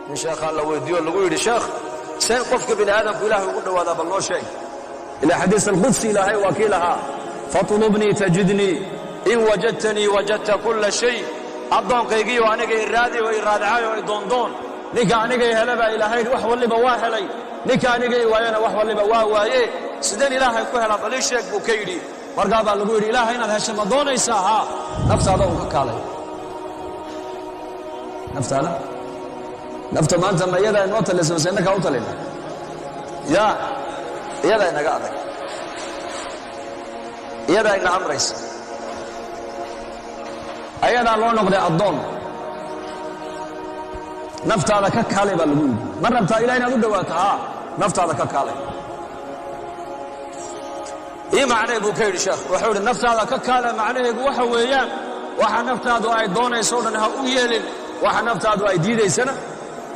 In sheekhaa la weydiiyo lagu yidhi, "Sheekh, seen qofka bini aadamku Ilaahay ugu dhowaadaa? Bal noo sheeg." Ilaa xadiis alqudsi Ilaahay waa kii lahaa, "Fatlubnii tajidnii, in wajadtanii wajadta kulla shay." Addoonkaygiiyo aniga i raadi oo i raadcay oo i doondoon. Ninka anigay hele baa Ilaahay wax walliba waa helay, ninka anigay waayana wax walliba waa waaye. Sideen Ilaahay ku helaa, bal ii sheeg, buu ka yidhi. Markaa baa lagu yidhi, "Ilaahay inaad hesha ma doonaysaa?" "Haa." Naftaada uu ka kaalay. Naftaada, nafta maanta ma iyadaa inoo talisa mase innakaa u talina? Ya, iyadaa inaga adag, iyadaa ina amraysa, ayadaa loo noqday addoon. Naftaada ka kaalay baa lagu yidhi. Ma rabtaa Ilaah inaad u dhowaato? "Haa." Naftaada ka kaalay. "Ii macnee," buu ka yidhi sheekh. Wuxuu yidhi, "Naftaada ka kaale macnaheegu waxa weeyaan, waxa naftaadu ay doonayso o dhan ha u yeelin, waxa naftaadu ay diidaysana